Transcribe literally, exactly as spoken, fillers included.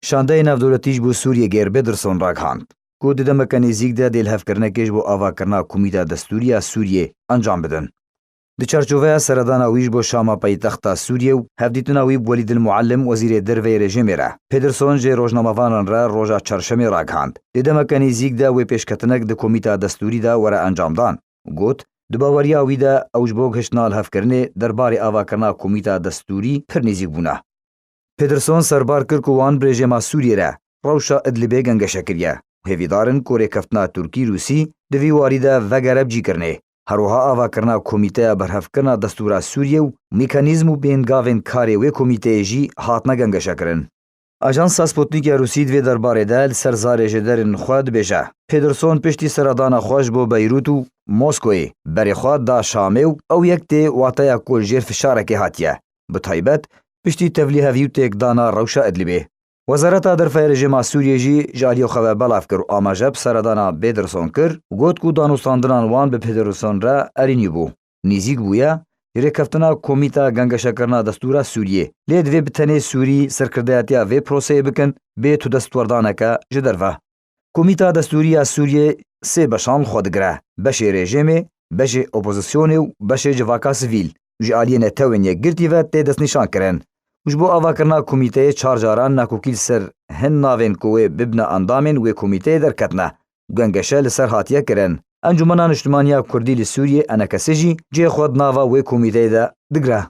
Çandeyê navdewletî ji bo Sûriyê Geir Pederson ragihand ku di demeke nêzîk de dê lihevkirinekê ji bo avakirina Komîta Destûrî ya Sûriyê encam bidin. Di çarçoveya seredana wî ji bo Şama paytexta Sûriyê û hevdîtina wî bi Welîd el Muallim, wezîrê derve yê rejîmê re, Pederson ji rojnamevanan re roja çarşemê ragihand, di demeke nêzîk de wê pêşketinek di Komîta Destûrî de were encamdan. Got, di baweriya wî de ew ji bo gihiştina lihevkirinê derbarê avakirina Komîta Destûrî pir nêzîk bûne. Pederson serbar kir ku wan bi rejîma Sûriyê re rewşa Idlibê gengeşe kiriye û hêvîdar in ku rêkeftina Tirkî-Rûsî di vî warî de vegere bi cîkirinê. Her wiha avakirina Komîteya Berhevkirina Destûra Sûriyê û mekanîzm û bêngavên karê wê komîteyê jî hatine gengeşekirin. Ajansa Sputnik ya Rûsî di vê derbarê de li ser zarê jêderên xwe dibêje, Pederson piştî seredana xwe ji bo Beyrût û Moskoyê berê xwe da Şamê û ew yek tê wateya ku li jêr fişarekê hatiye, bi taybet piştî tevlîhevî û têkdana rewşa Idlibê. Wezareta Derve ya rejîma Sûriyê jî ji aliyê xwe ve belav kir û amaje bi seredana Pederson kir û got ku danûstandinan wan bi Pederson re erênî bû. Nêzîk bûye ji rêkeftina Komîta Gengeşekirina Destûra Sûriyê, lê divê bi tenê Sûrî serkirdayetiya vê proseyê bikin bê tudestwerdaneke ji derve. Komîta Destûrî ya Sûriyê sê beşan li xwe digire, beşê rejîmê, beşê opozisyonê û beşê civaka sivîl û ji aliyê Netewên Yekgirtî ve tê destnîşankirin û ji bo avakirina komîteyê çar caran nakokî li ser hin navên ku wê bibine endamên wê komîteyê derketine û gengeşe li ser hatiye kirin. Encûmena Niştimanî ya Kurdî li Sûriyê, ENKS, jî cihê xwe di nava wê komîteyê de digire.